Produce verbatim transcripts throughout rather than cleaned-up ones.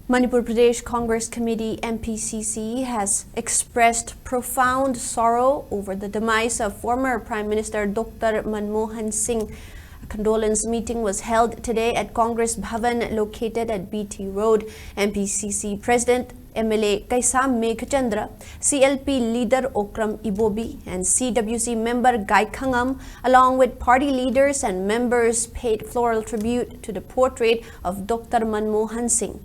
Manipur Pradesh Congress Committee, M P C C, has expressed profound sorrow over the demise of former Prime Minister Doctor Manmohan Singh. A condolence meeting was held today at Congress Bhavan, located at B T Road. M P C C President, M L A Keisham Meghachandra, C L P leader Okram Ibobi, and C W C member Gai Khangam, along with party leaders and members, paid floral tribute to the portrait of Doctor Manmohan Singh.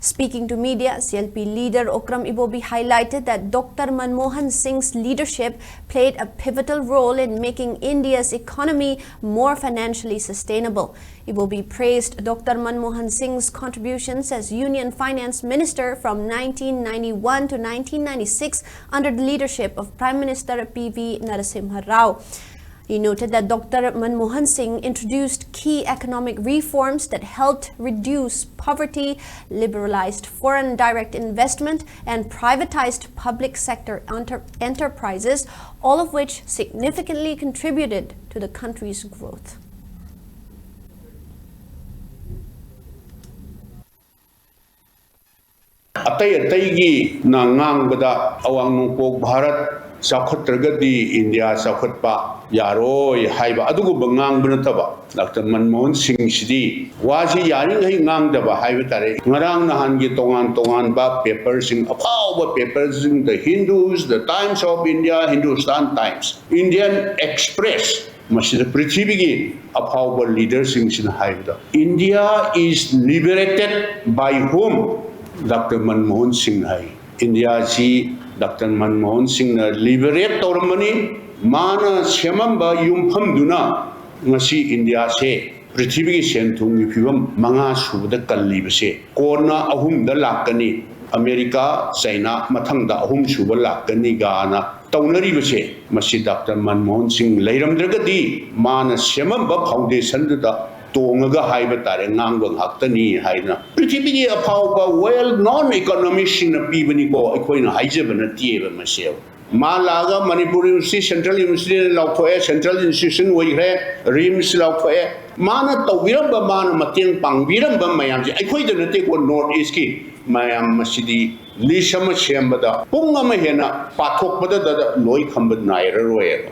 Speaking to media, C L P leader Okram Ibobi highlighted that Doctor Manmohan Singh's leadership played a pivotal role in making India's economy more financially sustainable. Ibobi praised Doctor Manmohan Singh's contributions as Union Finance Minister from nineteen ninety-one to nineteen ninety-six under the leadership of Prime Minister P V Narasimha Rao. He noted that Doctor Manmohan Singh introduced key economic reforms that helped reduce poverty, liberalized foreign direct investment, and privatized public sector enter- enterprises, all of which significantly contributed to the country's growth. ꯑꯇꯩ ꯑꯇꯩꯒꯤꯅ ꯉꯥꯡꯕꯗ ꯑꯋꯥꯡ ꯅꯣꯡꯄꯣꯛ Bharat ꯆꯥꯎꯈꯠꯇ꯭ꯔꯒꯗꯤ India ꯆꯥꯎꯈꯠꯄ ꯌꯥꯔꯣꯏ ꯍꯥꯏꯕ ꯑꯗꯨꯒꯨꯝꯕ ꯉꯥꯡꯕ ꯅꯠꯇꯕ, ꯗꯥꯛꯇꯔ ꯃꯟꯃꯣꯍꯟ ꯁꯤꯡꯁꯤꯗꯤ ꯋꯥꯁꯤ ꯌꯥꯔꯤꯉꯩ ꯉꯥꯡꯗꯕ ꯍꯥꯏꯕ ꯇꯥꯔꯦ꯫ ꯉꯔꯥꯡ ꯅꯍꯥꯟꯒꯤ ꯇꯣꯉꯥꯟ ꯇꯣꯉꯥꯟꯕ ꯄꯦꯄꯔꯁꯤꯡ, ꯑꯐꯥꯎꯕ ꯄꯦꯄꯔꯁꯤꯡ, The Hindus, The Times of India, Hindustan Times, Indian Express, ꯃꯁꯤꯗ ꯄ꯭ꯔꯤꯊꯤꯕꯤꯒꯤ ꯑꯐꯥꯎꯕ ꯂꯤꯗꯔꯁꯤꯡꯁꯤꯅ ꯍꯥꯏꯕꯗ, "India is liberated by whom?" Doctor Manmohan ꯁꯤꯡꯅ ꯍꯥꯏ꯫ ꯏꯟꯗꯤꯌꯥꯁꯤ ꯗꯥꯛꯇꯔ ꯃꯟꯃꯣꯍꯟ ꯁꯤꯡꯅ ꯂꯤꯕꯔꯦꯠ ꯇꯧꯔꯝꯕꯅꯤ꯫ ꯃꯥꯅ ꯁꯦꯝꯃꯝꯕ ꯌꯨꯝꯐꯝꯗꯨꯅ ꯉꯁꯤ ꯏꯟꯗꯤꯌꯥꯁꯦ ꯄ꯭ꯔꯤꯊꯤꯕꯤꯒꯤ ꯁꯦꯟ ꯊꯨꯝꯒꯤ ꯐꯤꯕꯝ ꯃꯉꯥ ꯁꯨꯕꯗ ꯀꯜꯂꯤꯕꯁꯦ, ꯀꯣꯟꯅ ꯑꯍꯨꯝꯗ ꯂꯥꯛꯀꯅꯤ꯫ ꯑꯃꯦꯔꯤꯀꯥ, ꯆꯩꯅꯥ, ꯃꯊꯪꯗ ꯑꯍꯨꯝ ꯁꯨꯕ ꯂꯥꯛꯀꯅꯤ ꯒꯥꯅ ꯇꯧꯅꯔꯤꯕꯁꯦ, ꯃꯁꯤ ꯗꯥꯛꯇꯔ ꯃꯟꯃꯣꯍꯟ ꯁꯤꯡ ꯂꯩꯔꯝꯗ꯭ꯔꯒꯗꯤ, ꯃꯥꯅ ꯁꯦꯝꯃꯝꯕ ꯐꯥꯎꯟꯗꯦꯁꯟꯗꯨꯗ ꯇꯣꯡꯉꯒ ꯍꯥꯏꯕ ꯇꯥꯔꯦ, ꯉꯥꯡꯕ ꯉꯥꯛꯇꯅꯤ ꯍꯥꯏꯅ ꯄ꯭ꯔꯤꯊꯤꯕꯤꯒꯤ ꯑꯐꯥꯎꯕ ꯋꯦꯜ ꯅꯣꯟ ꯏꯀꯣꯅꯣꯃꯤꯁꯁꯤꯡꯅ ꯄꯤꯕꯅꯤꯀꯣ, ꯑꯩꯈꯣꯏꯅ ꯍꯥꯏꯖꯕ ꯅꯠꯇꯦꯕ ꯃꯁꯦ꯫ ꯃꯥ ꯂꯥꯛꯑꯒ ꯃꯅꯤꯄꯨꯔ ꯌꯨꯅꯤꯚꯔꯁꯤꯇꯤ ꯁꯦꯟꯇ꯭ꯔꯦꯜ ꯌꯨꯅꯤꯚꯔꯁꯤꯇꯤꯅ ꯂꯥꯎꯊꯣꯛꯑꯦ, ꯁꯦꯟꯇ꯭ꯔꯦꯜ ꯏꯟꯁꯇꯤꯇ꯭ꯌꯨꯁꯟ ꯑꯣꯏꯈ꯭ꯔꯦ, ꯔꯤꯝꯁ ꯂꯥꯎꯊꯣꯛꯑꯦ꯫ ꯃꯥꯅ ꯇꯧꯕꯤꯔꯝꯕ, ꯃꯥꯅ ꯃꯇꯦꯡ ꯄꯥꯡꯕꯤꯔꯝꯕ ꯃꯌꯥꯝꯁꯦ ꯑꯩꯈꯣꯏꯗ ꯅꯠꯇꯦꯀꯣ, ꯅꯣꯔꯠ ꯏꯁꯀꯤ ꯃꯌꯥꯝ ꯑꯁꯤꯗꯤ ꯂꯤꯁ ꯑꯃ ꯁꯦꯝꯕꯗ ꯄꯨꯡ ꯑꯃ ꯍꯦꯟꯅ ꯄꯥꯊꯣꯛꯄꯗꯗ ꯂꯣꯏ ꯈꯝꯕ ꯅꯥꯏꯔꯔꯣꯏꯕ꯫